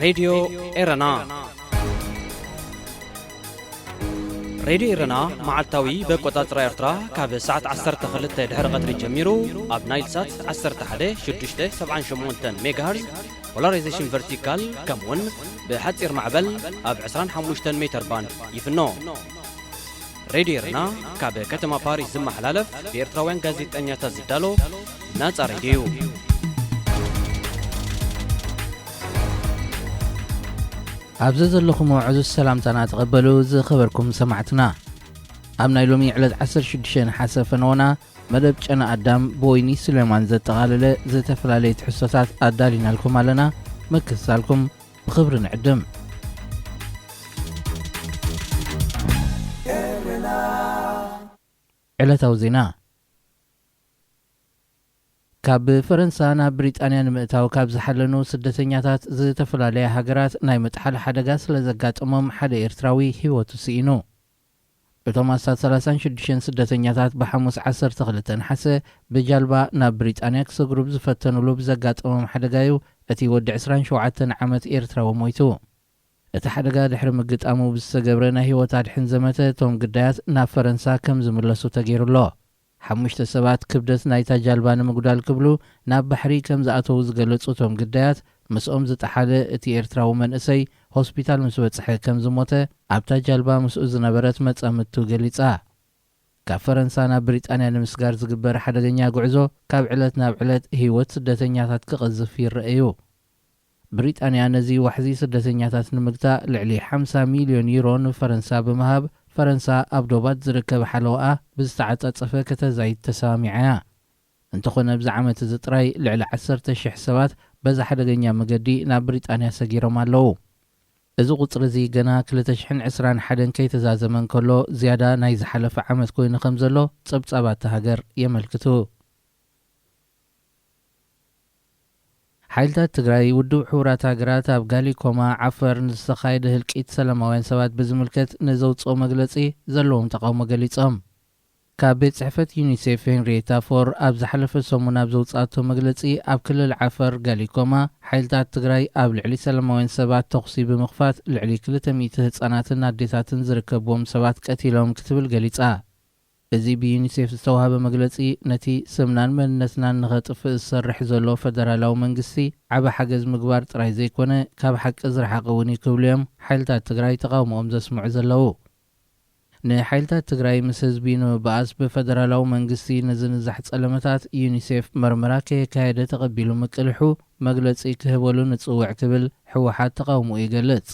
ሬድዮ ኤረና። ሬድዮ ኤረና መዓልታዊ በቆጻጽራ ኤርትራ ካብ ሰዓት ዓሰርተ ክልተ ድሕሪ ቀትሪ ጀሚሩ ኣብ ናይል ሳት ዓሰርተ ሓደ ሽዱሽተ ሰብዓን ሸሞንተን ሜጋሃርዝ ፖላራይዜሽን ቨርቲካል፣ ከምኡውን ብሓጺር ማዕበል ኣብ ዕስራን ሓሙሽተን ሜተር ባንድ ይፍኖ። ሬድዮ ኤረና ካብ ከተማ ፓሪስ ዝመሓላለፍ ብኤርትራውያን ጋዜጠኛታት ዝዳሎ ናጻ ሬድዮ እዩ። ኣብዚ ዘለኹም ዕዙዝ ሰላምታና ተቐበሉ ዝኸበርኩም ሰማዕትና። ኣብ ናይ ሎሚ ዕለት ዓሰርተ ሽዱሽተ ነሓሰ ፈነወና መደብ ጨና ኣዳም ብወይኒ ስሌማን ዘጠቓለለ ዝተፈላለየ ትሕዝቶታት ኣዳሊናልኩም ኣለና። ምክትታልኩም ብኽብሪ ንዕድም። ዕለታዊ ዜና። ካብ ፈረንሳ ናብ ብሪጣንያ ንምእታው ካብ ዝሓለኑ ስደተኛታት ዝተፈላለያ ሃገራት ናይ ምጥሓል ሓደጋ ስለ ዘጋጠሞም ሓደ ኤርትራዊ ህይወቱ ስኢኑ። እቶም ኣስታት ሰላሳን ሽዱሽተን ስደተኛታት ብሓሙስ ዓሰርተ ክልተ ነሓሰ ብጃልባ ናብ ብሪጣንያ ክሰግሩ ብዝፈተኑሉ ብዘጋጠሞም ሓደጋ እዩ እቲ ወዲ ዕስራን ሸውዓተን ዓመት ኤርትራዊ ሞይቱ። እቲ ሓደጋ ድሕሪ ምግጣሙ ብዝተገብረ ናይ ህይወት ኣድሕን ዘመተ እቶም ግዳያት ናብ ፈረንሳ ከም ዝምለሱ ተገይሩ ኣሎ። ሓሙሽተ ሰባት ክብደት ናይታ ጃልባ ንምጉዳል ክብሉ ናብ ባሕሪ ከም ዝኣተዉ ዝገለጹ እቶም ግዳያት፣ ምስኦም ዝጠሓለ እቲ ኤርትራዊ መንእሰይ ሆስፒታል ምስ በጽሐ ከም ዝሞተ ኣብታ ጃልባ ምስኡ ዝነበረት መጻምድቱ ገሊጻ። ካብ ፈረንሳ ናብ ብሪጣንያ ንምስጋር ዝግበር ሓደገኛ ጉዕዞ ካብ ዕለት ናብ ዕለት ህይወት ስደተኛታት ክቐዝፍ ይረአ እዩ። ብሪጣንያ ነዚ ዋሕዚ ስደተኛታት ንምግታእ ልዕሊ ሓምሳ ሚልዮን ዩሮ ንፈረንሳ ብምሃብ፣ ፈረንሳ ኣብ ዶባት ዝርከብ ሓለዋኣ ብዝተዓጻጸፈ ከተዛይድ ተሰማሚዓ እያ። እንተኾነ፣ ኣብዚ ዓመት እዚ ጥራይ ልዕሊ ዓሰርተ ሽሕ ሰባት በዚ ሓደገኛ መገዲ ናብ ብሪጣንያ ሰጊሮም ኣለዉ። እዚ ቁጽሪ እዚ ገና ክልተ ሽሕን ዕስራን ሓደን ከይተዛዘመ እንከሎ፣ ዝያዳ ናይ ዝሓለፈ ዓመት ኮይኑ ከም ዘሎ ጸብጻባት እታ ሃገር የመልክቱ። ሓይልታት ትግራይ፣ ውድብ ሕቡራት ሃገራት ኣብ ጋሊኮማ ዓፈር ንዝተኻየደ ህልቂት ሰላማውያን ሰባት ብዝምልከት ንዘውፅኦ መግለፂ ዘለዎም ተቃውሞ ገሊፆም። ካብ ቤት ጽሕፈት ዩኒሴፍ ሄንሪየታ ፎር ኣብ ዝሓለፈ ሰሙን ኣብ ዘውፅኣቶ መግለፂ፣ ኣብ ክልል ዓፈር ጋሊኮማ ሓይልታት ትግራይ ኣብ ልዕሊ ሰላማውያን ሰባት ተኹሲ ብምኽፋት ልዕሊ ክልተ ሚእቲ ህፃናትን ኣዴታትን ዝርከብዎም ሰባት ቀቲሎም ክትብል ገሊፃ። እዚ ብዩኒሴፍ ዝተዋህበ መግለጺ፣ ነቲ ስምናን መንነትናን ንኸጥፍእ ዝሰርሕ ዘሎ ፈደራላዊ መንግስቲ ዓቢ ሓገዝ ምግባር ጥራይ ዘይኮነ፣ ካብ ሓቂ ዝረሓቐ እውን እዩ ክብሉ እዮም ሓይልታት ትግራይ ተቓውሞኦም ዘስምዑ ዘለዉ። ንሓይልታት ትግራይ ምስ ህዝቢ ንምብኣስ ብፈደራላዊ መንግስቲ ንዝንዛሕ ጸለመታት ዩኒሴፍ መርመራ ከየካየደ ተቐቢሉ ምቅልሑ መግለጺ ክህበሉ ንጽውዕ ክብል ህወሓት ተቓውሞኡ ይገልጽ።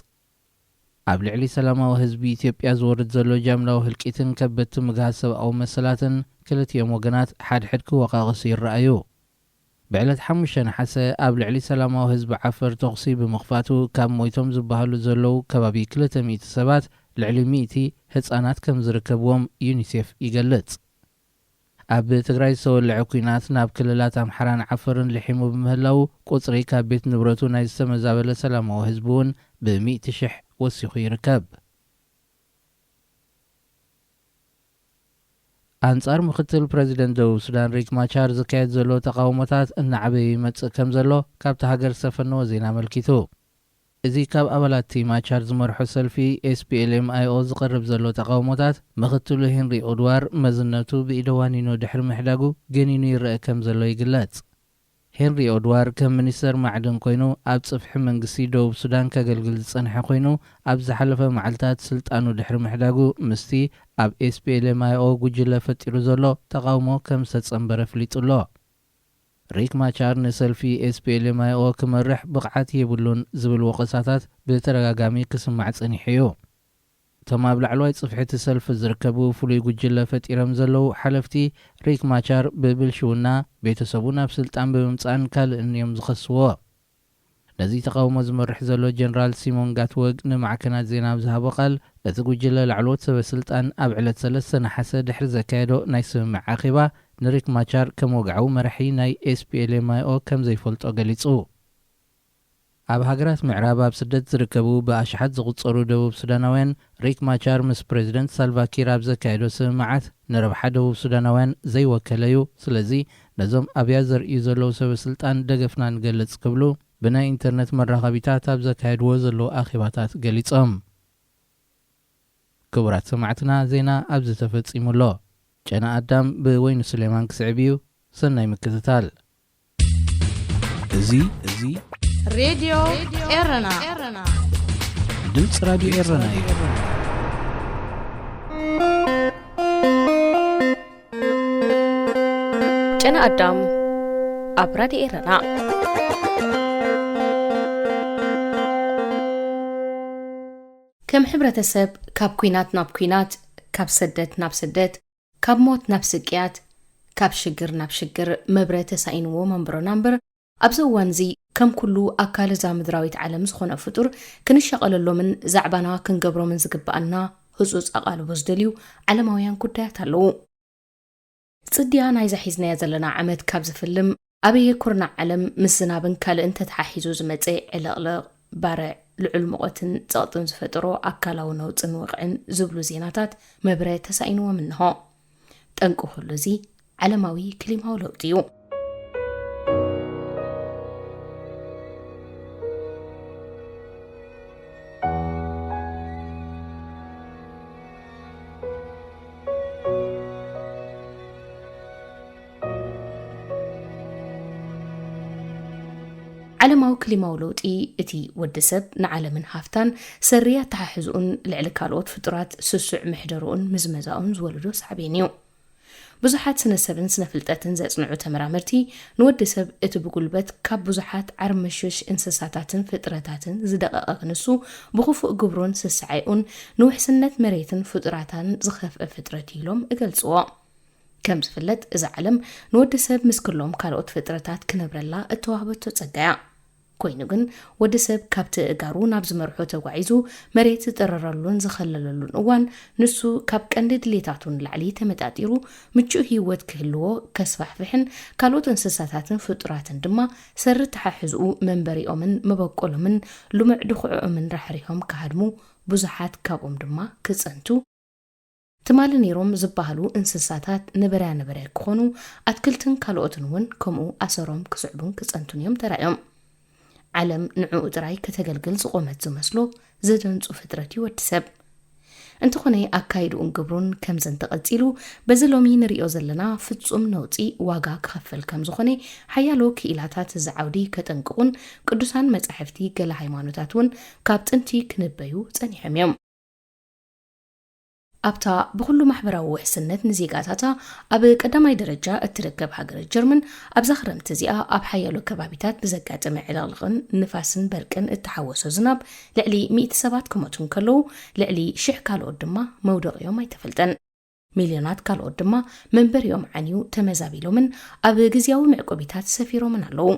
ኣብ ልዕሊ ሰላማዊ ህዝቢ ኢትዮጵያ ዝወርድ ዘሎ ጃምላዊ ህልቂትን ከበድቲ ምግሃስ ሰብኣዊ መሰላትን ክልቲኦም ወገናት ሓድሕድ ክወቃቀሱ ይረኣዩ። ብዕለት ሓሙሽተ ነሓሰ ኣብ ልዕሊ ሰላማዊ ህዝቢ ዓፈር ተኹሲ ብምኽፋቱ ካብ ሞይቶም ዝበሃሉ ዘለዉ ከባቢ ክልተ ሚእቲ ሰባት ልዕሊ ሚእቲ ህጻናት ከም ዝርከብዎም ዩኒሴፍ ይገልጽ። ኣብ ትግራይ ዝተወልዐ ኲናት ናብ ክልላት ኣምሓራን ዓፈርን ልሒሙ ብምህላዉ፣ ቁጽሪ ካብ ቤት ንብረቱ ናይ ዝተመዛበለ ሰላማዊ ህዝቢ እውን ብሚእቲ ሽሕ ወሲኹ ይርከብ። ኣንጻር ምኽትል ፕረዚደንት ደቡብ ሱዳን ሪክ ማቻር ዝካየድ ዘሎ ተቓውሞታት እናዓበየ ይመጽእ ከም ዘሎ ካብቲ ሃገር ዝተፈነወ ዜና ኣመልኪቱ። እዚ ካብ ኣባላት እቲ ማቻር ዝመርሖ ሰልፊ ኤስ ፒ ኤል ኤም ኣይ ኦ ዝቐርብ ዘሎ ተቓውሞታት፣ ምኽትሉ ሄንሪ ኦድዋር መዝነቱ ብኢደዋኒኖ ድሕሪ ምሕዳጉ ገኒኑ ይረአ ከም ዘሎ ይግለጽ። ሄንሪ ኦድዋር ከም ሚኒስተር ማዕድን ኮይኑ ኣብ ጽፍሒ መንግስቲ ደቡብ ሱዳን ከገልግል ዝጸንሐ ኮይኑ፣ ኣብ ዝሓለፈ መዓልታት ስልጣኑ ድሕሪ ምሕዳጉ ምስቲ ኣብ ኤስ ፒ ኤል ኤም ኣይ ኦ ጉጅለ ፈጢሩ ዘሎ ተቓውሞ ከም ዝተጸንበረ ኣፍሊጡ ኣሎ። ሪክ ማቻር ንሰልፊ ኤስ ፒ ኤል ኤም ኣይ ኦ ክመርሕ ብቕዓት የብሉን ዝብል ወቐሳታት ብተደጋጋሚ ክስማዕ ጸኒሑ እዩ። እቶም ኣብ ላዕለዋይ ጽፍሒ እቲ ሰልፊ ዝርከቡ ፍሉይ ጉጅለ ፈጢሮም ዘለዉ ሓለፍቲ፣ ሪክ ማቻር ብብልሽውና፣ ቤተሰቡ ናብ ስልጣን ብምምጻእን ካልእን እዮም ዝኸስዎ። ነዚ ተቓውሞ ዝመርሕ ዘሎ ጀነራል ሲሞን ጋትወግ ንማዕከናት ዜና ኣብ ዝሃቦ ቃል፣ እቲ ጉጅለ ላዕለዎት ሰበ ስልጣን ኣብ ዕለት ሰለስተ ነሓሰ ድሕሪ ዘካየዶ ናይ ስምምዕ ኣኼባ፣ ንሪክ ማቻር ከም ወግዓዊ መራሒ ናይ ኤስ ፒ ኤል ኤም ኣይ ኦ ከም ዘይፈልጦ ገሊጹ። ኣብ ሃገራት ምዕራብ ኣብ ስደት ዝርከቡ ብኣሽሓት ዝቑጸሩ ደቡብ ሱዳናውያን፣ ሪክ ማቻር ምስ ፕረዚደንት ሳልቫ ኪር ኣብ ዘካየዶ ስምምዓት ንረብሓ ደቡብ ሱዳናውያን ዘይወከለ እዩ፣ ስለዚ ነዞም ኣብያ ዘርእዩ ዘለዉ ሰበ ስልጣን ደገፍና ንገልጽ ክብሉ ብናይ ኢንተርነት መራኸቢታት ኣብ ዘካየድዎ ዘለዉ ኣኼባታት ገሊጾም። ክቡራት ሰማዕትና፣ ዜና ኣብዚ ተፈጺሙ ኣሎ። ጨና ኣዳም ብወይኑ ስሌማን ክስዕብ እዩ። ሰናይ ምክትታል። እዚ፣ እዚ ሬድዮ ኤረና። ድምፂ ራዲዮ ኤረና እዩ። ጨና ኣዳም ኣብ ራድዮ ኤረና። ከም ሕብረተሰብ፣ ካብ ኲናት ናብ ኲናት፣ ካብ ስደት ናብ ስደት፣ ካብ ሞት ናብ ስቅያት፣ ካብ ሽግር ናብ ሽግር መብረ ተሳኢንዎ መንበሮና እምበር፣ ኣብዚ እዋንዚ ከም ኩሉ ኣካል እዛ ምድራዊት ዓለም ዝኾነ ፍጡር ክንሻቐለሎምን ዛዕባና ክንገብሮምን ዝግብኣና ህጹጽ ኣቓልቦ ዝደልዩ ዓለማውያን ጉዳያት ኣለዉ። ጽድያ ናይዛ ሒዝናያ ዘለና ዓመት ካብ ዝፍልም፣ ኣበየ ኩርናዕ ዓለም ምስ ዝናብን ካልእን ተተሓሒዙ ዝመጸ ዕልቕልቕ፣ ባርዕ፣ ልዑል ሙቐትን ጸቕጥን ዝፈጠሮ ኣካላዊ ነውጽን ወቕዕን ዝብሉ ዜናታት መብረ ተሳኢንዎም እንሆ። ጠንቂ ኩሉ እዚ ዓለማዊ ክሊማዊ ለውጢ እዩ። ዓለማዊ ክሊማዊ ለውጢ፣ እቲ ወዲ ሰብ ንዓለምን ሃፍታን ሰሪ ኣተሓሕዝኡን ልዕሊ ካልኦት ፍጡራት ስሱዕ ምሕደርኡን ምዝመዛኡን ዝወለዶ ሳዕቤን እዩ። ብዙሓት ስነ ሰብን ስነ ፍልጠትን ዘጽንዑ ተመራመርቲ፣ ንወዲ ሰብ እቲ ብጉልበት ካብ ብዙሓት ዓርመሽሽ እንስሳታትን ፍጥረታትን ዝደቐቐ ክንሱ፣ ብኽፉእ ግብሩን ስስዓይኡን ንውሕስነት መሬትን ፍጡራታን ዝኸፍአ ፍጥረት እዩ ኢሎም እገልጽዎ። ከም ዝፍለጥ፣ እዛ ዓለም ንወዲ ሰብ ምስ ክሎም ካልኦት ፍጥረታት ክነብረላ እተዋህበቶ ጸጋ እያ። ኮይኑ ግን፣ ወዲ ሰብ ካብቲ እጋሩ ናብ ዝመርሖ ተጓዒዙ መሬት ዝጠረረሉን ዝኸለለሉን እዋን፣ ንሱ ካብ ቀንዲ ድሌታቱ ንላዕሊ ተመጣጢሩ ምቹእ ህይወት ክህልዎ ከስፋሕፍሕን ካልኦት እንስሳታትን ፍጡራትን ድማ ሰሪ ተሓሕዝኡ መንበሪኦምን መበቆሎምን ልሙዕ ድኹዕኦምን ራሕሪሖም ክሃድሙ፣ ብዙሓት ካብኦም ድማ ክጸንቱ፣ ትማሊ ነይሮም ዝበሃሉ እንስሳታት ነበርያ ነበርያ ክኾኑ፣ ኣትክልትን ካልኦትን እውን ከምኡ ኣሰሮም ክስዕቡን ክጸንቱን እዮም ተራእዮም። ዓለም ንዕኡ ጥራይ ከተገልግል ዝቖመት ዝመስሎ ዘደንጹ ፍጥረት እዩ ወዲ ሰብ። እንተኾነ ኣካይድኡን ግብሩን ከምዚ እንተቐጺሉ፣ በዚ ሎሚ ንርእዮ ዘለና ፍጹም ነውጺ ዋጋ ክኸፍል ከም ዝኾነ ሓያሎ ክኢላታት እዚ ዓውዲ ከጠንቅቑን ቅዱሳን መጻሕፍቲ ገለ ሃይማኖታት እውን ካብ ጥንቲ ክንበዩ ጸኒሖም እዮም። ኣብታ ብኹሉ ማሕበራዊ ውሕስነት ንዜጋታታ ኣብ ቀዳማይ ደረጃ እትርከብ ሃገረ ጀርመን፣ ኣብዛ ክረምቲ እዚኣ ኣብ ሓያሎ ከባቢታት ብዘጋጠመ ዕልቕልቕን ንፋስን በርቅን እተሓወሶ ዝናብ ልዕሊ ሚእቲ ሰባት ክሞቱ እንከለዉ፣ ልዕሊ ሽሕ ካልኦት ድማ መውደቒኦም ኣይተፈልጠን። ሚልዮናት ካልኦት ድማ መንበሪኦም ዓንዩ ተመዛቢሎምን ኣብ ግዝያዊ መዕቆቢታት ሰፊሮምን ኣለዉ።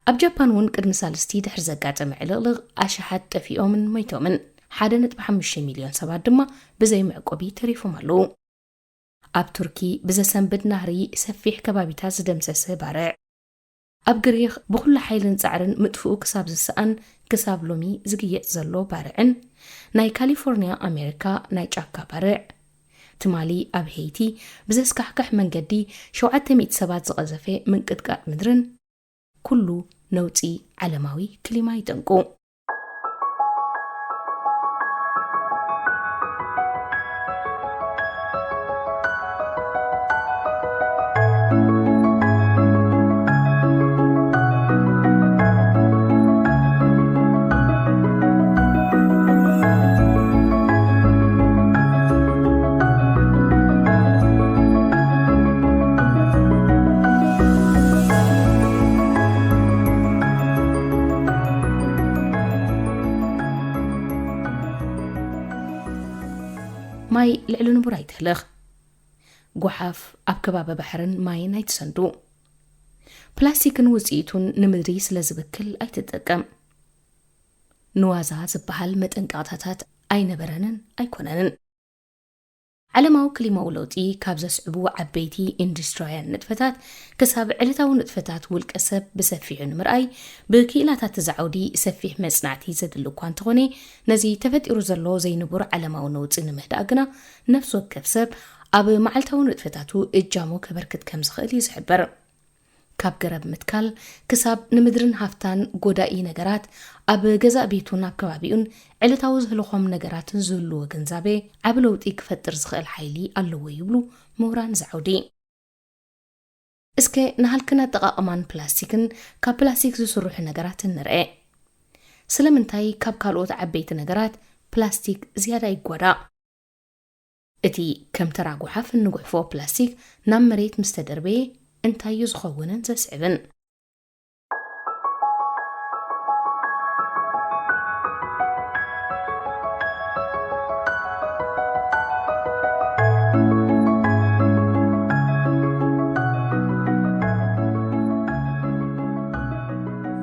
ኣብ ጃፓን እውን ቅድሚ ሳልስቲ ድሕሪ ዘጋጠመ ዕልቕልቕ ኣሽሓት ጠፊኦምን ሞይቶምን። ሓደ ነጥቢ ሓሙሽተ ሚልዮን ሰባት ድማ ብዘይ መዕቆቢ ተሪፎም ኣለዉ። ኣብ ቱርኪ ብዘሰንብድ ናህሪ ሰፊሕ ከባቢታት ዝደምሰሰ ባርዕ። ኣብ ግሪኽ ብኹሉ ሓይልን ጻዕርን ምጥፍኡ ክሳብ ዝሰኣን ክሳብ ሎሚ ዝግየጽ ዘሎ ባርዕን፣ ናይ ካሊፎርንያ ኣሜሪካ ናይ ጫካ ባርዕ። ትማሊ ኣብ ሄይቲ ብዘስካሕክሕ መንገዲ ሸውዓተ ሚእቲ ሰባት ዝቐዘፈ ምንቅጥቃጥ ምድርን፣ ኩሉ ነውጺ ዓለማዊ ክሊማ ይጠንቁ። ማይ ልዕሊ ንቡር ኣይትሕለኽ። ጓሓፍ ኣብ ከባቢ ባሕርን ማይን ኣይትሰንዱ። ፕላስቲክን ውጽኢቱን ንምድሪ ስለ ዝብክል ኣይትጠቀም። ንዋዛ ዝበሃል መጠንቀቕታታት ኣይነበረንን ኣይኮነንን። ዓለማዊ ክሊማዊ ለውጢ ካብ ዘስዕቡ ዓበይቲ ኢንዱስትሪያውያን ንጥፈታት ክሳብ ዕለታዊ ንጥፈታት ውልቀ ሰብ ብሰፊሑ ንምርኣይ፣ ብክኢላታት እዚ ዓውዲ ሰፊሕ መጽናዕቲ ዘድሊ እኳ እንተኾነ፣ ነዚ ተፈጢሩ ዘሎ ዘይንቡር ዓለማዊ ነውጺ ንምህዳእ ግና፣ ነፍሲ ወከፍ ሰብ ኣብ መዓልታዊ ንጥፈታቱ እጃሙ ከበርክት ከም ዝኽእል እዩ ዝሕበር። ካብ ገረብ ምትካል ክሳብ ንምድርን ሃፍታን ጎዳኢ ነገራት፣ ኣብ ገዛእ ቤቱን ኣብ ከባቢኡን ዕለታዊ ዝህልኾም ነገራትን ዝህልዎ ግንዛቤ ዓቢ ለውጢ ክፈጥር ዝኽእል ሓይሊ ኣለዎ ይብሉ ምሁራን እዚ ዓውዲ። እስከ ንሃልክን ኣጠቓቕማን ፕላስቲክን ካብ ፕላስቲክ ዝስርሑ ነገራትን ንርኤ። ስለምንታይ ካብ ካልኦት ዓበይቲ ነገራት ፕላስቲክ ዝያዳ ይጓዳእ? እቲ ከም ተራ ጓሓፍ እንጉሕፎ ፕላስቲክ ናብ መሬት ምስ ተደርበየ እንታይ እዩ ዝኸውንን ዘስዕብን?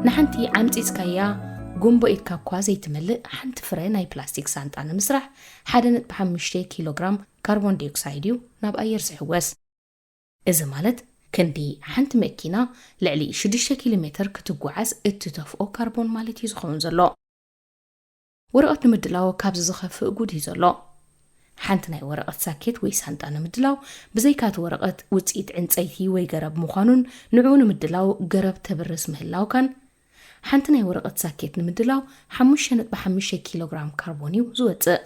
ንሓንቲ ዓምጺጽካያ ጉምቦ ኢድካ እኳ ዘይትመልእ ሓንቲ ፍረ ናይ ፕላስቲክ ሳንጣ ንምስራሕ ሓደ ነጥቢ ሓሙሽተ ኪሎ ግራም ካርቦን ዳይኦክሳይድ እዩ ናብ ኣየር ዝሕወስ። እዚ ማለት ክንዲ ሓንቲ መኪና ልዕሊ ሽዱሽተ ኪሎ ሜትር ክትጓዓዝ እትተፍኦ ካርቦን ማለት እዩ ዝኸውን ዘሎ። ወረቐት ንምድላው ካብዚ ዝኸፍእ ጉድ እዩ ዘሎ። ሓንቲ ናይ ወረቐት ሳኬት ወይ ሳንጣ ንምድላው ብዘይካ እቲ ወረቐት ውጽኢት ዕንጸይቲ ወይ ገረብ ምዃኑን ንዕኡ ንምድላው ገረብ ተብርስ ምህላውካን ሓንቲ ናይ ወረቐት ሳኬት ንምድላው ሓሙሽተ ነጥቢ ሓሙሽተ ኪሎ ግራም ካርቦን እዩ ዝወጽእ።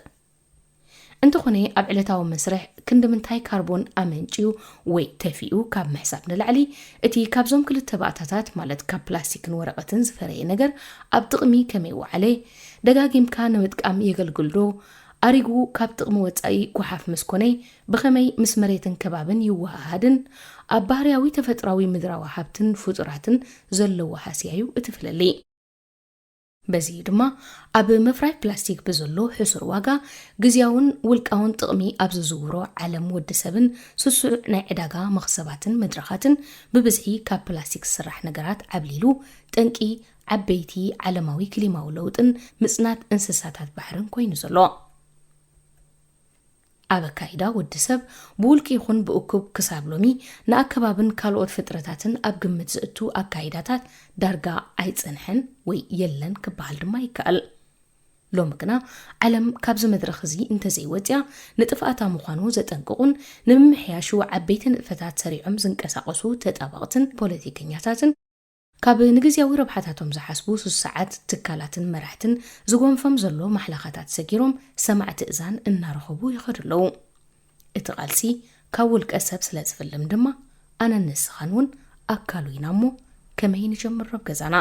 እንተኾነ ኣብ ዕለታዊ መስርሕ ክንዲ ምንታይ ካርቦን ኣመንጭዩ ወይ ተፊኡ ካብ ምሕሳብ ንላዕሊ እቲ ካብዞም ክልተ ባእታታት ማለት ካብ ፕላስቲክን ወረቐትን ዝፈረየ ነገር ኣብ ጥቕሚ ከመይ ወዓለ፣ ደጋጊምካ ንምጥቃም የገልግልዶ፣ ኣሪጉ ካብ ጥቕሚ ወጻኢ ጓሓፍ ምስ ኮነ ብኸመይ ምስ መሬትን ከባብን ይወሃሃድን ኣብ ባህርያዊ ተፈጥራዊ ምድራዊ ሃብትን ፍጡራትን ዘለዎ ሃስያ እዩ እቲ ፍልልይ። በዚ እዩ ድማ ኣብ ምፍራይ ፕላስቲክ ብዘሎ ሕሱር ዋጋ ግዝያውን ውልቃውን ጥቕሚ ኣብ ዝዝውሮ ዓለም ወዲ ሰብን ስሱዕ ናይ ዕዳጋ መኽሰባትን መድረኻትን ብብዝሒ ካብ ፕላስቲክ ዝስራሕ ነገራት ዓብሊሉ ጠንቂ ዓበይቲ ዓለማዊ ክሊማዊ ለውጥን ምጽናት እንስሳታት ባሕርን ኮይኑ ዘሎ። ኣብ ኣካይዳ ወዲ ሰብ ብውልቂ ይኹን ብእኩብ ክሳብ ሎሚ ንኣከባብን ካልኦት ፍጥረታትን ኣብ ግምት ዘእቱ ኣካይዳታት ዳርጋ ኣይጸንሐን ወይ የለን ክበሃል ድማ ይከኣል። ሎሚ ግና ዓለም ካብዚ መድረኽ እዚ እንተዘይወጽያ ንጥፍኣታ ምዃኑ ዘጠንቅቑን ንምምሕያሹ ዓበይቲ ንጥፈታት ሰሪዖም ዝንቀሳቐሱ ተጣበቕትን ፖለቲከኛታትን ካብ ንግዝያዊ ረብሓታቶም ዝሓስቡ ስሱዓት ትካላትን መራሕትን ዝጎንፎም ዘሎ ማሕለኻታት ሰጊሮም ሰማዕቲ እዛን እናረኸቡ ይኸዱ ኣለዉ። እቲ ቃልሲ ካብ ውልቀ ሰብ ስለ ዝፍልም ድማ ኣነን ንስኻን እውን ኣካሉ ኢና እሞ ከመይ ንጀምሮ ኣብ ገዛና?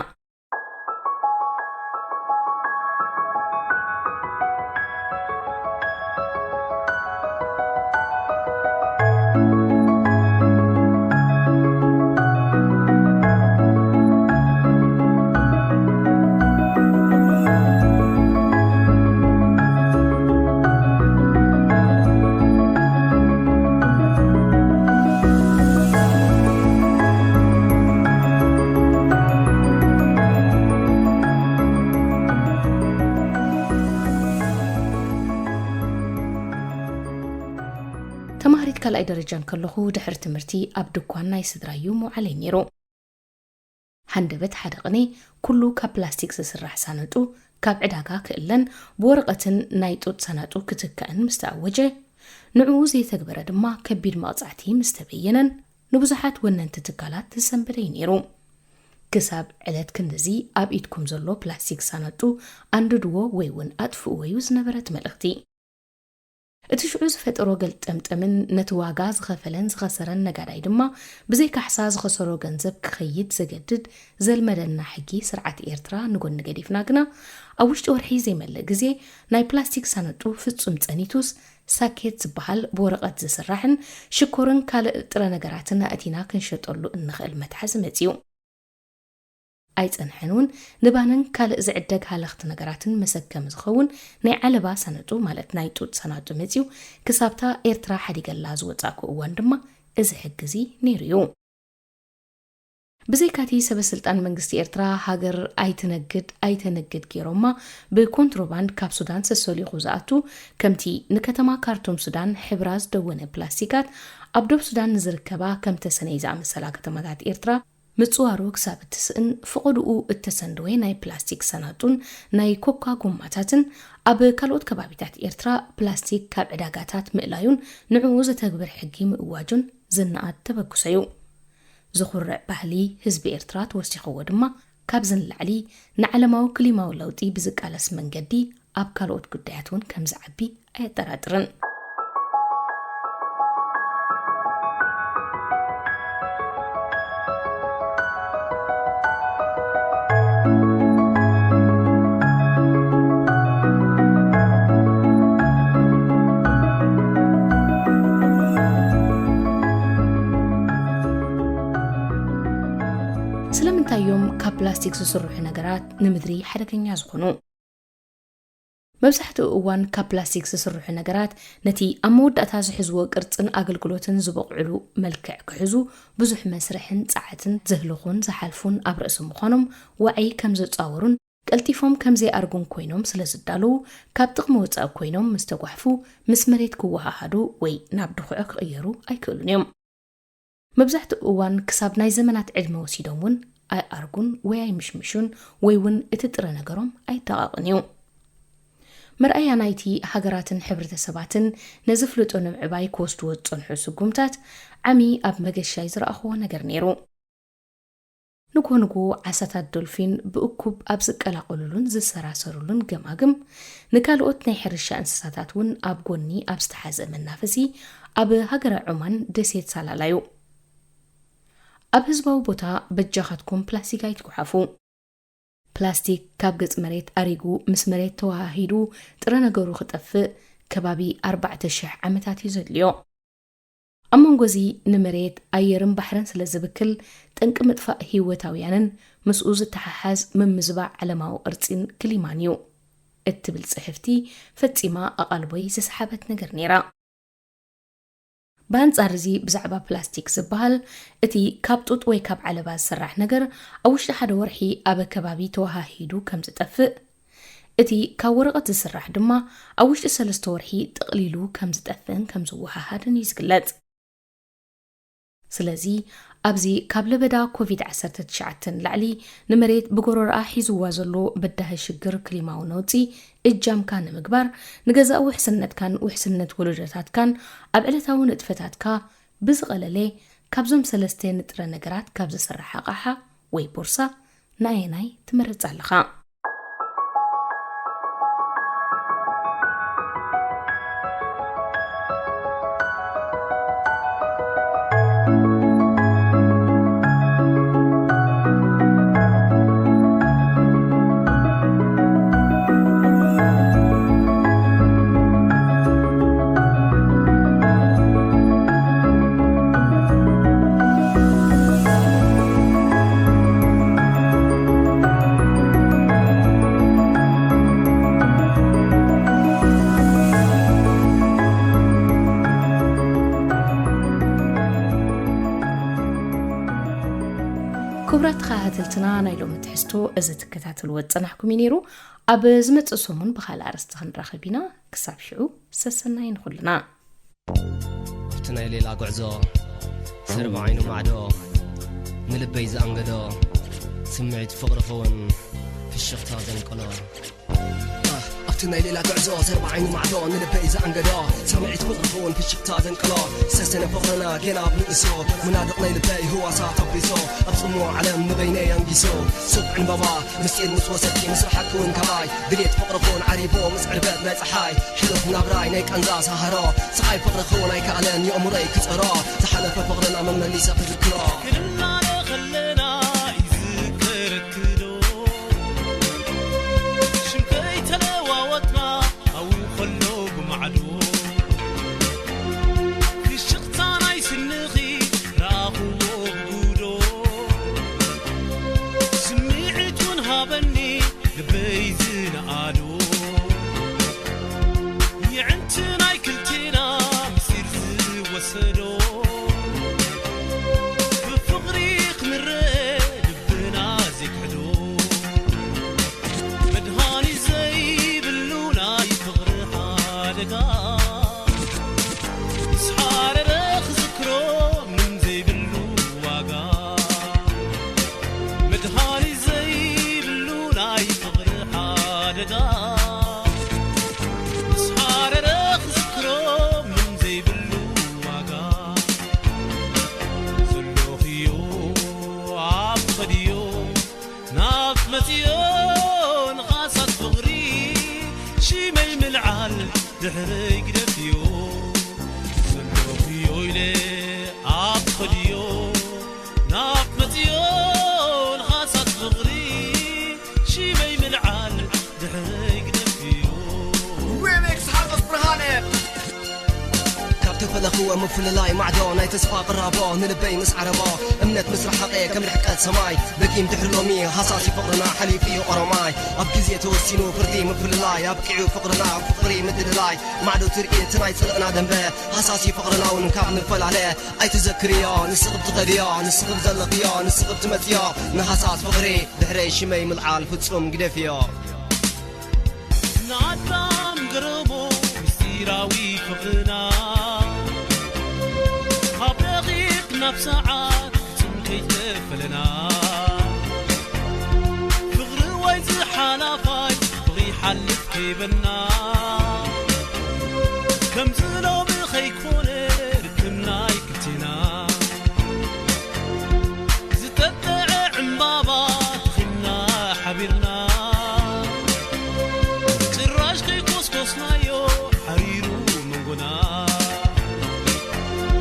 ተማሃሪት ካልኣይ ደረጃ እንከለኹ ድሕሪ ትምህርቲ ኣብ ድኳን ናይ ስድራይ እዩ ምውዓለይ ነይሩ። ሃንደበት ሓደ ቅኔ ኩሉ ካብ ፕላስቲክ ዝስራሕ ሳነጡ ካብ ዕዳጋ ክእለን ብወረቐትን ናይ ጡጥ ሳናጡ ክትካእን ምስ ተኣወጀ፣ ንዕኡ ዘይተግበረ ድማ ከቢድ መቕጻዕቲ ምስ ተበየነን ንብዙሓት ወነንቲ ትካላት ዝሰንበደ እዩ ነይሩ። ክሳብ ዕለት ክንድዚ ኣብ ኢድኩም ዘሎ ፕላስቲክ ሳነጡ ኣንድድዎ ወይ እውን ኣጥፍእዎ እዩ ዝነበረ እቲ መልእኽቲ። እቲ ሽዑ ዝፈጠሮ ገልጠምጠምን ነቲ ዋጋ ዝኸፈለን ዝኸሰረን ነጋዳይ ድማ ብዘይ ካሕሳ ዝኸሰሮ ገንዘብ ክኸይድ ዘገድድ ዘልመደና ሕጊ ስርዓት ኤርትራ ንጎኒ ገዲፍና ግና ኣብ ውሽጢ ወርሒ ዘይመልእ ግዜ ናይ ፕላስቲክ ሳነጡ ፍጹም ጸኒቱስ ሳኬት ዝበሃል ብወረቐት ዝስራሕን ሽኮርን ካልእ ጥረ ነገራትን ኣእቲና ክንሸጠሉ እንኽእል መትሓዚ መጺኡ። ኣይጸንሐን እውን ንባንን ካልእ ዝዕደግ ሃለኽቲ ነገራትን መሰከሚ ዝኸውን ናይ ዓለባ ሳነጡ ማለት ናይ ጡጥ ሳናጡ መጺኡ ክሳብታ ኤርትራ ሓዲገላ ዝወጻእኩ እዋን ድማ እዚ ሕጊ እዚ ነይሩ እዩ። ብዘይካቲ ሰበ ስልጣን መንግስቲ ኤርትራ ሃገር ኣይትነግድ ኣይተነግድ ገይሮማ ብኮንትሮባንድ ካብ ሱዳን ሰሰሊኹ ዝኣቱ ከምቲ ንከተማ ካርቱም ሱዳን ሕብራ ዝደወነ ፕላስቲካት ኣብ ዶብ ሱዳን ንዝርከባ ከም ተሰነይ ዝኣመሰላ ከተማታት ኤርትራ ምጽዋሩ ክሳብ እትስእን ፍቐድኡ እተሰንደወ ናይ ፕላስቲክ ሳናጡን ናይ ኮካ ጎማታትን ኣብ ካልኦት ከባቢታት ኤርትራ ፕላስቲክ ካብ ዕዳጋታት ምእላዩን ንዕኡ ዘተግብር ሕጊ ምእዋጁን ዝነኣድ ተበግሶ እዩ። ዝኹርዕ ባህሊ ህዝቢ ኤርትራ ተወሲኽዎ ድማ፣ ካብዚ ንላዕሊ ንዓለማዊ ክሊማዊ ለውጢ ብዝቃለስ መንገዲ ኣብ ካልኦት ጉዳያት እውን ከም ዝዓቢ ኣየጠራጥርን። ስለምንታይ እዮም ካብ ፕላስቲክ ዝስርሑ ነገራት ንምድሪ ሓደገኛ ዝኾኑ? መብዛሕትኡ እዋን ካብ ፕላስቲክ ዝስርሑ ነገራት ነቲ ኣብ መወዳእታ ዝሕዝዎ ቅርጽን ኣገልግሎትን ዝበቕዕሉ መልክዕ ክሕዙ ብዙሕ መስርሕን ጸዓትን ዘህልኹን ዝሓልፉን ኣብ ርእሲ ምዃኖም ዋዒ ከም ዘጻወሩን ቀልጢፎም ከም ዘይኣርጉን ኮይኖም ስለ ዝዳለዉ ካብ ጥቕሚ ወጻኢ ኮይኖም ምስ ተጓሕፉ ምስ መሬት ክወሃሃዱ ወይ ናብ ድኹዒ ክቕየሩ ኣይክእሉን እዮም። መብዛሕትኡ እዋን ክሳብ ናይ ዘመናት ዕድመ ወሲዶም እውን ኣይኣርጉን ወይ ኣይምሽምሹን ወይ እውን እቲ ጥረ ነገሮም ኣይዳቐቕን እዩ። መርኣያ ናይቲ ሃገራትን ሕብረተሰባትን ነዚ ፍልጦ ንምዕባይ ክወስድዎ ዝጸንሑ ስጉምታት ዓሚ ኣብ መገሻይ ዝረኣኽዎ ነገር ነይሩ። ንግሆ ንግሆ ዓሳታት ዶልፊን ብእኩብ ኣብ ዝቀላቐሉሉን ዝሰራሰሩሉን ገማግም፣ ንካልኦት ናይ ሕርሻ እንስሳታት እውን ኣብ ጎኒ ኣብ ዝተሓዝአ መናፈሲ ኣብ ሃገረ ዖማን ደሴት ሳላላዩ። ኣብ ህዝባዊ ቦታ በጃኻትኩም ፕላስቲክ ኣይትጉሓፉ። ፕላስቲክ ካብ ገጽ መሬት ኣሪጉ ምስ መሬት ተወሃሂዱ ጥረ ነገሩ ክጠፍእ ከባቢ ኣርባዕተ ሽሕ ዓመታት እዩ ዘድልዮ። ኣብ መንጎ እዚ ንመሬት፣ ኣየርን ባሕርን ስለ ዝብክል፣ ጠንቂ ምጥፋእ ህይወታውያንን ምስኡ ዝተሓሓዝ ምምዝባዕ ዓለማዊ ቅርጺን ክሊማን እዩ እትብል ጽሕፍቲ ፈጺማ ኣቓልቦይ ዝሰሓበት ነገር ነይራ። ብኣንጻር እዚ ብዛዕባ ፕላስቲክ ዝበሃል፣ እቲ ካብ ጡጥ ወይ ካብ ዓለባ ዝስራሕ ነገር ኣብ ውሽጢ ሓደ ወርሒ ኣብ ከባቢ ተወሃሂዱ ከም ዝጠፍእ፣ እቲ ካብ ወረቐት ዝስራሕ ድማ ኣብ ውሽጢ ሰለስተ ወርሒ ጠቕሊሉ ከም ዝጠፍእን ከም ዝወሃሃድን እዩ ዝግለጽ። ስለዚ ኣብዚ ካብ ለበዳ ኮቪድ ዓሰርተ ትሽዓተ ንላዕሊ ንመሬት ብጎረርኣ ሒዝዋ ዘሎ በዳሂ ሽግር ክሊማዊ ነውጺ እጃምካ ንምግባር፣ ንገዛእ ውሕስነትካን ውሕስነት ወለዶታትካን ኣብ ዕለታዊ ንጥፈታትካ ብዝቐለለ ካብዞም ሰለስተ ንጥረ ነገራት ካብ ዝስራሕ ኣቕሓ ወይ ቦርሳ ንኣየናይ ትመርጽ ኣለኻ? ክቡራት ተኸታተልትና፣ ናይ ሎሚ ትሕዝቶ እዚ ትከታተልዎ ዝጸናሕኩም እዩ ነይሩ። ኣብ ዝመጽእ ሰሙን ብኻልእ ኣርእስቲ ክንራኸብ ኢና። ክሳብ ሽዑ፣ ሰሰናይ ንኹልና። ኣብቲ ናይ ሌላ ጉዕዞ፣ ሰርባ ዓይኑ ማዕዶ፣ ንልበይ ዝኣንገዶ፣ ስምዒት ፍቕሪ ኸውን ፍሽኽታ ዘንቀሎ። ኣብቲ ናይ ሌላ ጉዕዞ፣ ሰርባ ዓይኑ ማዕዶ፣ ንልበይ ዝኣንገዶ፣ ስምዒት ፍቕሪ ኸውን ፍሽኽታ ዘንቀሎ። ሰሰነ ፍቕርና ጌና ኣብ ንእሶ፣ መናድቕ ናይ ልበይ ህዋሳት ኣፍሪሶ፣ ኣብ ጽምዋ ዓለም ንበይነይ ኣንጊሶ። ሱቕ ዕንበባ ምስጢር ምስ ወሰድኪ፣ ምስራሓኪ እውን ካባይ፣ ድሌት ፍቕርኹን ዓሪቦ ምስ ዕርበት ናይ ጸሓይ፣ ሕሉፍ ናብራይ ናይ ቃንዛ ሳሃሮ፣ ስቓይ ፍቕርኹን ኣይከኣለን የእምሮይ ክጸሮ፣ ዝሓለፈ ፍቕርና መመሊሰ ክዝክሮ። ክንላለ ከለና ይዝከረኪ ዶ? ሽም ከይተለዋወጥና ኣብኡ ከሎ ብማዕዶ፣ ፍሽኽታ ናይ ስንኺ ረኣኽዎ ብጉዶ፣ ስምዒት እውን ሃበኒ ልበይ ዝነኣዶ፣ የዕንቲ ናይ ክልቴና ምስጢር ዝወሰዶ፣ ብፍቕሪ ክንረአ ልብና ዘይክሕዶ፣ መድሃኒት ዘይብሉ ናይ ፍቕሪ ሓደጋ፣ ምስ ሓረረ ክዝክሮ ምንም ዘይብሉ ዋጋ፣ መድሃኒት ዘይብሉ መፅዮ ንኻሳት ፍቕሪ ሽመይ ምልዓል ድሕረይ ግደፍዮ። ዘለኹዮ ኢለ ኣብ ኸድዮ ናብ መፅዮ ንኻሳት ፍቕሪ ሽመይ ምልዓል ድሕረይ ግደፍዮ። ሪሚክስ ሓጎስ ብርሃነ። ካብ ተፈለኽዎ ምፍልላይ ማዕዶ ናይ ተስፋ ቅራቦ ንልበይ ምስ ዓረቦ እምነት ምስ ረሓቐ ከም ርሕቀት ሰማይ ደጊም ድሕሪ ሎሚ ሃሳሲ ፍቕርና ሓሊፉ እዩ ኦሮማይ ኣብ ግዜ ተወሲኑ ፍርዲ ምፍልላይ ኣብቂዑ ፍቕርና ፍቕሪ ምድልላይ ማዕዶ ትርኢ እቲ ናይ ጽልእና ደንበ ሃሳሲ ፍቕርና እውን ካብ ንፈላለ ኣይትዘክርዮ ንስኽብ ትኸድዮ ንስኽብ ዘለኽዮ ንስኽብ ትመጽዮ ንሃሳስ ፍቕሪ ድሕረይ ሽመይ ምልዓል ፍጹም ግደፍዮ ንኣዳም ገረሞ ምስጢራዊ ፍቕርና ካብ ደቂቕ ናብ ሰዓት ክትም ከይተፈለና ፍቕሪ ወይ ዝሓላፋይ ፍቕሪ ሓልፍ ከይበና ከምዚ ሎሚ ከይኮነ ርክብና ይክቲና ዝተጠዐ ዕምባባ ተኺልና ሓቢርና ጭራሽ ከይኮስኮስናዮ ሓሪሩ መንጎና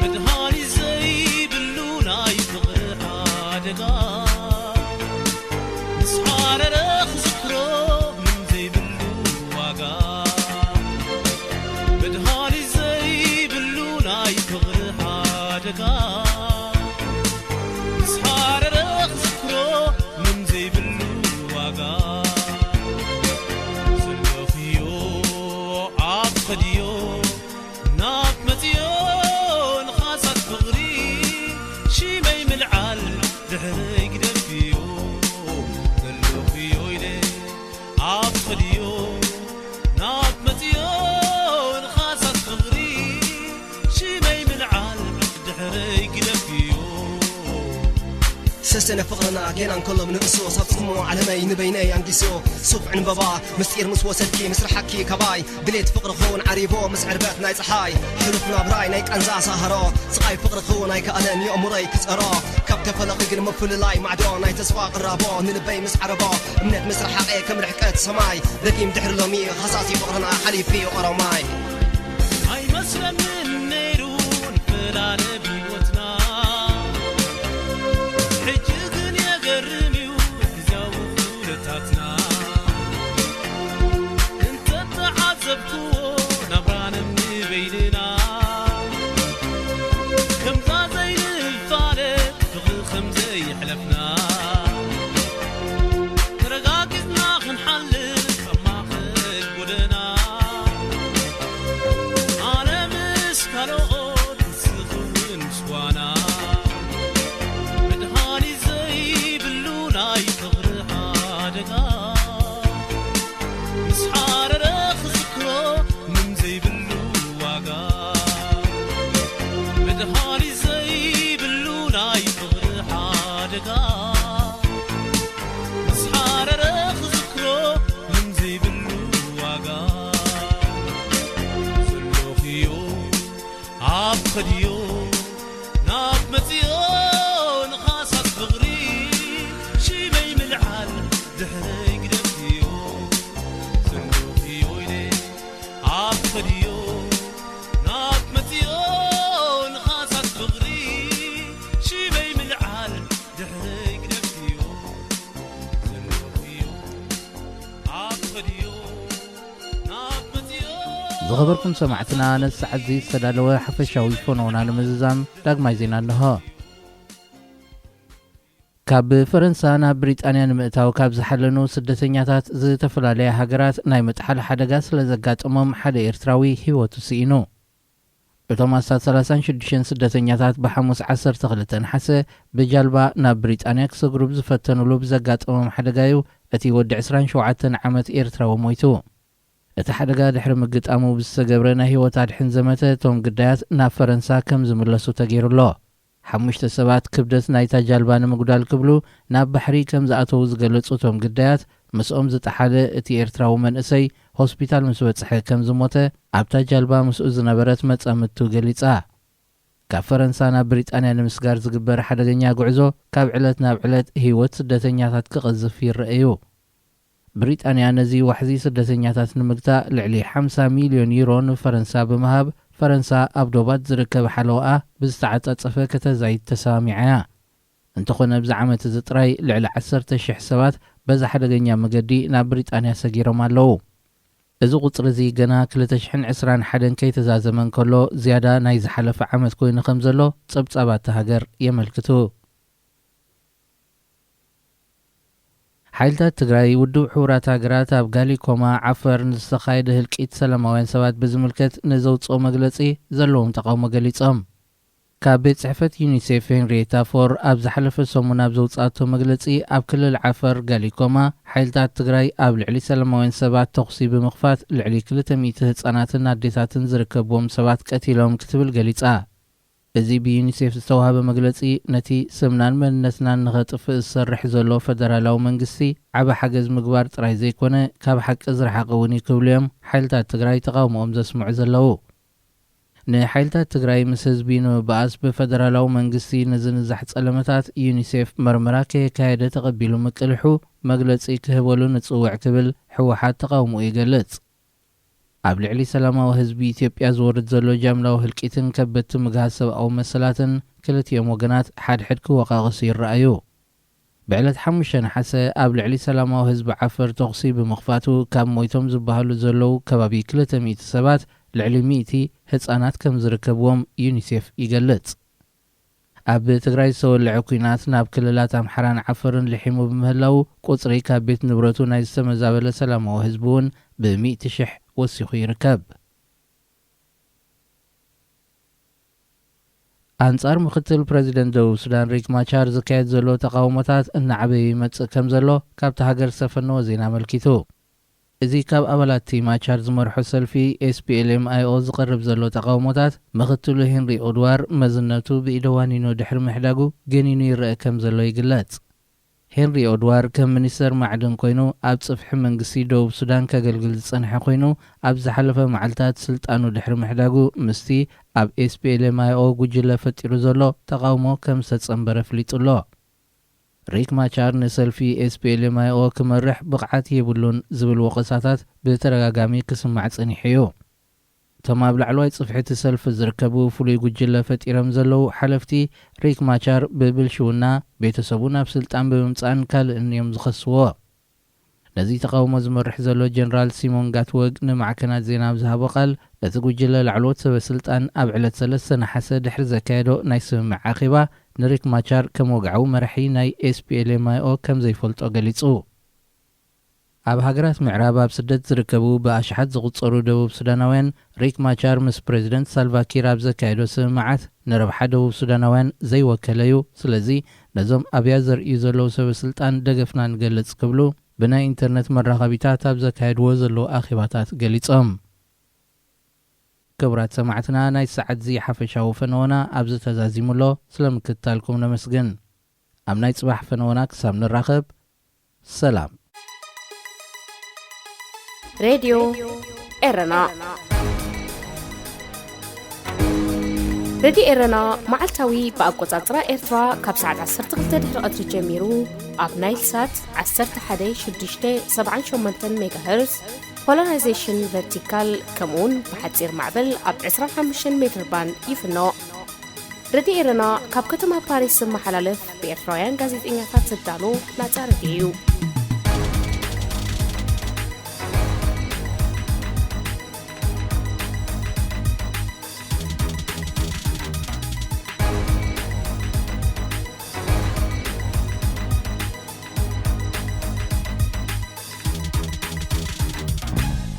መድሃኒት ዘይብሉ ናይ ፍቕሪ ሓደጋ ምስ ሓረረ ክዝክሮ ምን ዘይብሉ ዋጋ መድሃኒት ዘይብሉ ናይ ፍቕሪ ሓደጋ ምስ ሓረረ ክዝክሮ ምን ዘይብሉ ዋጋ ዘለኽዮ ኣብ ኸድዮ ናብ መፅዮ ንኻሳት ፍቕሪ ሽመይ ምልዓል ድሕረይ ግደፍዮ ዘለኽዮ ኢለ ኣብ ኸድዮ ናብ መፅዮ ንኻሳት ፍቕሪ ሽመይ ምልዓል ድሕረይ ግደፍዮ ሰሰነ ፍቕርና ጌና እንከሎ ብንእሶ ሳብ ጽሞ ዓለመይ ንበይነይ ኣንጊሶ ሱፍ ዕንበባ ምስጢር ምስ ወሰድኪ ምስ ረሓኪ ካባይ ድሌት ፍቕሪ ክውን ዓሪቦ ምስ ዕርበት ናይ ጸሓይ ሕሉፍ ናብራይ ናይ ቃንዛ ሳሃሮ ስቓይ ፍቕሪ ክውን ኣይከኣለን የእምሮይ ክጸሮ ካብ ተፈለኺ ግን ምፍልላይ ማዕዶ ናይ ተስፋ ቅራቦ ንልበይ ምስ ዓረቦ እምነት ምስ ረሓቐ ከም ርሕቀት ሰማይ ደጊም ድሕሪ ሎሚ ሃሳሲ ፍቕርና ሓሊፊ ኦሮማይ ኣይመስለንን ነይሩ ንፈላለ ብሂወትና ሕጂ ግን የገርም እዩ ግዜያዊ ኩነታትና እንተተዓዘብክዎ ናብራንም ንበይንና ከምዛ ዘይንፋለጥ ፍቕሪ ከም ዘይሕለፍና ተረጋጊጽና ክንሓልፍ ኣብ ማእኸል ጎደና ኣነ ምስ ካልኦት ንስኺ እውን ምስ ጓና መድሃኒት ዘይብሉ ናይ ፍቕሪ ሓደጋ ምስ ሓረረ ክዝክሮ ምን ዘይብሉ ዋጋ መድሃኒት ዘይብሉ ናይ ፍቕሪ ሓደጋ ምስ ሓረረ ክዝክሮ ምን ዘይብሉ ዋጋ ዘለኽዮ ኣብ ኸድዮ ናብ መፅዮ ንኻሳት ፍቕሪ ሽመይ ምልዓል ድሕረይ ግደፍዮ ዘለኽዮ ኢለ ኣብ ኸድዮ ናብ መፅዮ ንኻሳት ፍቕሪ ሽመይ ምልዓል ድሕረይ ግደፍዮ ዘለኽዮ ኣብ ኸድዮ ናብ መፅዮ ዝኸበርኩም ሰማዕትና ነዚ ሰዓት እዚ ዝተዳለወ ሓፈሻዊ ፈነውና ንምዝዛም ዳግማይ ዜና እንሆ። ካብ ፈረንሳ ናብ ብሪጣንያ ንምእታው ካብ ዝሓለኑ ስደተኛታት ዝተፈላለያ ሃገራት ናይ ምጥሓል ሓደጋ ስለ ዘጋጠሞም ሓደ ኤርትራዊ ህይወቱ ስኢኑ። እቶም ኣስታት ሰላሳን ሽዱሽተን ስደተኛታት ብሓሙስ ዓሰርተ ክልተ ነሓሰ ብጃልባ ናብ ብሪጣንያ ክሰግሩ ብዝፈተኑሉ ብዘጋጠሞም ሓደጋ እዩ እቲ ወዲ ዕስራን ሸውዓተን ዓመት ኤርትራዊ ሞይቱ። እቲ ሓደጋ ድሕሪ ምግጣሙ ብዝተገብረ ናይ ህይወት ኣድሕን ዘመተ እቶም ግዳያት ናብ ፈረንሳ ከም ዝምለሱ ተገይሩ ኣሎ። ሓሙሽተ ሰባት ክብደት ናይታ ጃልባ ንምጉዳል ክብሉ ናብ ባሕሪ ከም ዝኣተዉ ዝገለጹ እቶም ግዳያት ምስኦም ዝጠሓለ እቲ ኤርትራዊ መንእሰይ ሆስፒታል ምስ በጽሐ ከም ዝሞተ ኣብታ ጃልባ ምስኡ ዝነበረት መጻምድቱ ገሊጻ። ካብ ፈረንሳ ናብ ብሪጣንያ ንምስጋር ዝግበር ሓደገኛ ጉዕዞ ካብ ዕለት ናብ ዕለት ህይወት ስደተኛታት ክቐዝፍ ይረአ እዩ። ብሪጣንያ ነዚ ዋሕዚ ስደተኛታት ንምግታእ ልዕሊ ሓምሳ ሚልዮን ዩሮ ንፈረንሳ ብምሃብ፣ ፈረንሳ ኣብ ዶባት ዝርከብ ሓለዋኣ ብዝተዓጻጸፈ ከተዛይድ ተሰማሚዓ እያ። እንተኾነ ኣብዚ ዓመት እዚ ጥራይ ልዕሊ ዓሰርተ ሽሕ ሰባት በዚ ሓደገኛ መገዲ ናብ ብሪጣንያ ሰጊሮም ኣለዉ። እዚ ቁጽሪ እዚ ገና ክልተ ሽሕን ዕስራን ሓደን ከይተዛዘመ እንከሎ ዝያዳ ናይ ዝሓለፈ ዓመት ኮይኑ ከም ዘሎ ጸብጻባት እታ ሃገር የመልክቱ። ሓይልታት ትግራይ ውድብ ሕቡራት ሃገራት ኣብ ጋሊኮማ ዓፈር ንዝተኻየደ ህልቂት ሰላማውያን ሰባት ብዝምልከት ንዘውፅኦ መግለፂ ዘለዎም ተቃውሞ ገሊፆም። ካብ ቤት ጽሕፈት ዩኒሴፍ ሄንሪየታ ፎር ኣብ ዝሓለፈ ሰሙን ኣብ ዘውፅኣቶ መግለፂ ኣብ ክልል ዓፈር ጋሊኮማ ሓይልታት ትግራይ ኣብ ልዕሊ ሰላማውያን ሰባት ተኹሲ ብምኽፋት ልዕሊ ክልተ ሚእቲ ህፃናትን ኣዴታትን ዝርከብዎም ሰባት ቀቲሎም ክትብል ገሊፃ። እዚ ብዩኒሴፍ ዝተዋህበ መግለጺ፣ ነቲ ስምናን መንነትናን ንኸጥፍእ ዝሰርሕ ዘሎ ፈደራላዊ መንግስቲ ዓቢ ሓገዝ ምግባር ጥራይ ዘይኮነ፣ ካብ ሓቂ ዝረሓቐ እውን እዩ ክብሉ እዮም ሓይልታት ትግራይ ተቓውሞኦም ዘስምዑ ዘለዉ። ንሓይልታት ትግራይ ምስ ህዝቢ ንምብኣስ ብፈደራላዊ መንግስቲ ንዝንዛሕ ጸለመታት ዩኒሴፍ መርመራ ከየካየደ ተቐቢሉ ምቅልሑ መግለጺ ክህበሉ ንጽውዕ ክብል ህወሓት ተቓውሞኡ ይገልጽ። ኣብ ልዕሊ ሰላማዊ ህዝቢ ኢትዮጵያ ዝወርድ ዘሎ ጃምላዊ ህልቂትን ከበድቲ ምግሃስ ሰብኣዊ መሰላትን ክልቲኦም ወገናት ሓድሕድ ክወቃቐሱ ይረኣዩ። ብዕለት ሓሙሽተ ነሓሰ ኣብ ልዕሊ ሰላማዊ ህዝቢ ዓፈር ተኹሲ ብምኽፋቱ ካብ ሞይቶም ዝበሃሉ ዘለዉ ከባቢ ክልተ ሚእቲ ሰባት ልዕሊ ሚእቲ ህጻናት ከም ዝርከብዎም ዩኒሴፍ ይገልጽ። ኣብ ትግራይ ዝተወልዐ ኲናት ናብ ክልላት ኣምሓራን ዓፈርን ልሒሙ ብምህላዉ፣ ቁጽሪ ካብ ቤት ንብረቱ ናይ ዝተመዛበለ ሰላማዊ ህዝቢ እውን ብሚእቲ ሽሕ ወሲኹ ይርከብ። ኣንጻር ምክትል ፕረዚደንት ደቡብ ሱዳን ሪክ ማቻር ዝካየድ ዘሎ ተቓውሞታት እናዓበየ ይመጽእ ከም ዘሎ ካብቲ ሃገር ዝተፈነወ ዜና ኣመልኪቱ። እዚ ካብ ኣባላት እቲ ማቻር ዝመርሖ ሰልፊ ኤስፒኤልኤም ኣይኦ ዝቐርብ ዘሎ ተቓውሞታት፣ ምኽትሉ ሄንሪ ኦድዋር መዝነቱ ብኢደዋኒኖ ድሕሪ ምሕዳጉ ገኒኑ ይረአ ከም ዘሎ ይግለጽ። ሄንሪ ኦድዋር ከም ሚኒስተር ማዕድን ኮይኑ ኣብ ጽፍሒ መንግስቲ ደቡብ ሱዳን ከገልግል ዝጸንሐ ኮይኑ፣ ኣብ ዝሓለፈ መዓልታት ስልጣኑ ድሕሪ ምሕዳጉ ምስቲ ኣብ ኤስፒኤልኤም ኣይኦ ጉጅለ ፈጢሩ ዘሎ ተቓውሞ ከም ዝተጸንበረ ኣፍሊጡ ኣሎ። ሪክ ማቻር ንሰልፊ ኤስፒኤልኤም ኣይኦ ክመርሕ ብቕዓት የብሉን ዝብል ወቐሳታት ብተደጋጋሚ ክስማዕ ጸኒሑ እዩ። እቶም ኣብ ላዕለዋይ ጽፍሒ እቲ ሰልፊ ዝርከቡ ፍሉይ ጉጅለ ፈጢሮም ዘለዉ ሓለፍቲ፣ ሪክ ማቻር ብብልሽውና፣ ቤተሰቡ ናብ ስልጣን ብምምጻእን ካልእን እዮም ዝኸስዎ። ነዚ ተቓውሞ ዝመርሕ ዘሎ ጀነራል ሲሞን ጋትወግ ንማዕከናት ዜና ኣብ ዝሃቦ ቃል፣ እቲ ጉጅለ ላዕለዎት ሰበ ስልጣን ኣብ ዕለት ሰለስተ ነሓሰ ድሕሪ ዘካየዶ ናይ ስምምዕ ኣኼባ፣ ንሪክ ማቻር ከም ወግዓዊ መራሒ ናይ ኤስፒኤልኤም ኣይኦ ከም ዘይፈልጦ ገሊጹ። ኣብ ሃገራት ምዕራብ ኣብ ስደት ዝርከቡ ብኣሽሓት ዝቑጸሩ ደቡብ ሱዳናውያን፣ ሪክ ማቻር ምስ ፕረዚደንት ሳልቫ ኪር ኣብ ዘካየዶ ስምምዓት ንረብሓ ደቡብ ሱዳናውያን ዘይወከለ እዩ። ስለዚ ነዞም ኣብያ ዘርእዩ ዘለዉ ሰበ ስልጣን ደገፍና ንገልጽ ክብሉ ብናይ ኢንተርነት መራኸቢታት ኣብ ዘካየድዎ ዘለዉ ኣኼባታት ገሊጾም። ክቡራት ሰማዕትና፣ ናይ ሰዓት እዚ ሓፈሻዊ ፈነወና ኣብዚ ተዛዚሙ ኣሎ። ስለ ምክትታልኩም ነመስግን። ኣብ ናይ ጽባሕ ፈነወና ክሳብ ንራኸብ፣ ሰላም። ሬድዮ ኤረና። ሬድዮ ኤረና መዓልታዊ ብኣቆጻጽራ ኤርትራ ካብ ሰዓት ዓሰርተ ክልተ ድሕሪ ቀትሪ ጀሚሩ ኣብ ናይል ሳት ዓሰርተ ሓደ ሽዱሽተ ሰብዓን ሸሞንተን ሜጋሄርዝ፣ ፖላራይዜሽን ቨርቲካል፣ ከምኡውን ብሓጺር ማዕበል ኣብ ዕስራን ሓሙሽተን ሜትር ባንድ ይፍኖ። ሬድዮ ኤረና ካብ ከተማ ፓሪስ ዝመሓላለፍ ብኤርትራውያን ጋዜጠኛታት ዝዳሎ ናጻ ሬድዮ እዩ።